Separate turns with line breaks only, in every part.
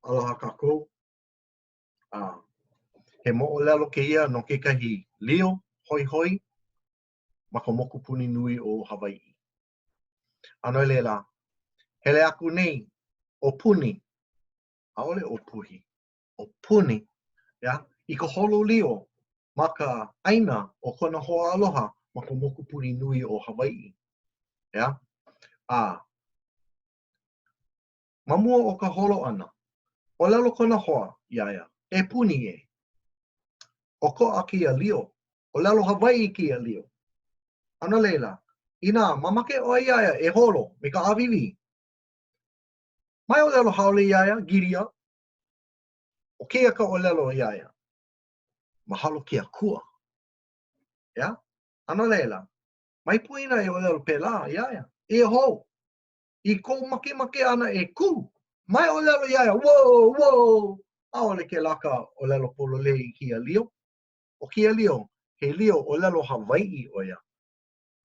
Aloha kākou. A he moʻolelo kēia no kekahi lio hoihoi ma ka mokupuni nui o Hawaiʻi. A no laila, hele aku nei ʻo Puni, ʻaʻole ʻo Puhi, ʻo Puni, ʻeā, i ka holo lio ma ka ʻāina o kona hoaaloha ma ka mokupuni nui o Hawaiʻi. ʻEā? A Ma mua o ka holo ʻana, ʻōlelo kona hoa iā ia, E Puni ē. ʻOkoʻa kēia lio, ʻōlelo Hawaiʻi kēia lio. A no laila, inā mamake ʻoe iā ia e holo me ka ʻāwīwī, mai ʻōlelo haole iā ia, giddy up. ʻO kēia ka ʻōlelo iā ia, Mahalo ke Akua. ʻEā? A no laila, mai poina e ʻōlelo pēlā iā ia. Eia hou, i kou makemake ʻana e kū, mai ʻōlelo iā ia, Whoa, whoa! ʻAʻole kēlā ka ʻōlelo pololei i kēia lio. ʻO kēia lio, he lio ʻōlelo Hawaiʻi ʻo ia.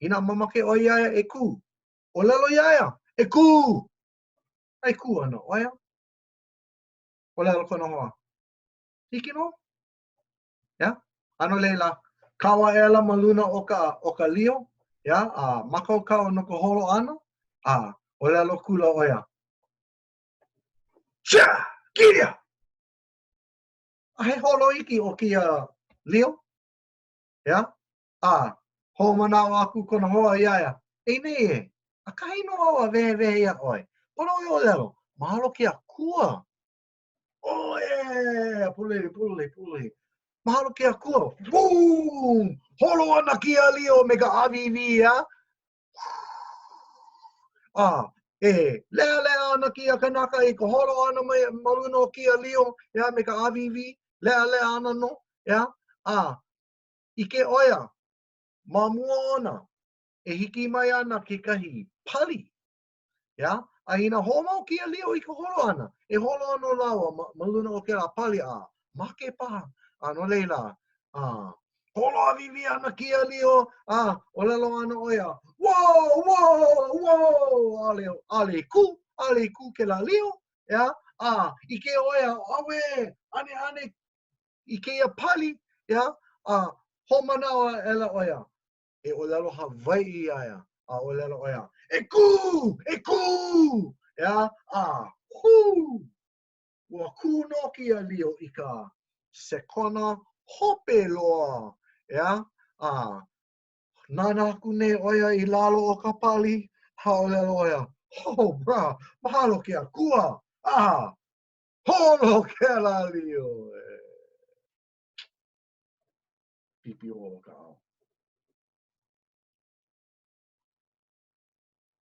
Inā mamake ʻoe iā ia e kū, ʻōlelo iā ia, E kū! A e kū ana ʻo ia. ʻōlelo kona hoa, Hiki nō? ʻEā? A no laila, kau aʻela ma luna o ka, o ka lio, ʻeā, a mākaukau no ka holo ʻana, a ʻōlelo akula ʻo ia, Sia! Giddy up! A he holo iki o kēia lio, ʻeā, a hoʻomanaʻo aku kona hoa iā ia, Ei nei e, ʻakahi nō au a wehewehe iā ʻoe, pono ʻoe e ʻōlelo, mahalo ke Akua Oh, yeah! Pololei, pololei, pololei. Mahalo ke Akua. Boom! Holo ana kēia lio me ka ʻāwīwī, ʻeā? A, e, leʻaleʻa ana kēia kanaka i ka holo ʻana mai ma luna o kēia lio, ʻeā, me ka ʻāwīwī, leʻaleʻa ana nō, ʻeā? A, ʻike ʻo ia, ma mua ona, e hiki mai ana kekahi pali ʻEā? A inā hoʻomau kēia lio i ka holo ʻana, e holo ana lāua ma, ma luna o kēlā pali a make paha. A no laila, a holo ʻāwīwī ana kēia lio, a ʻōlelo ana ʻo ia, Whoa, whoa, whoa! ʻAʻole, ʻaʻole i kū, ʻaʻole i kū kēlā lio, ʻeā? A ʻike ʻo ia, auē, ʻaneʻane i kēia pali, ʻeā? A hoʻomanaʻo aʻela ʻo ia, e ʻōlelo Hawaiʻi iā ia, a ʻōlelo ʻo ia, E kū! E kū! ʻEā? A hū! Ua kū nō kēia lio i ka sekona hope loa, ʻeā? A nānā aku nei ʻo ia i lalo o ka pali, a ʻōlelo ʻo ia, Oh, brah, mahalo ke Akua! A holo kēlā lio! E. Pipiolo ka ao.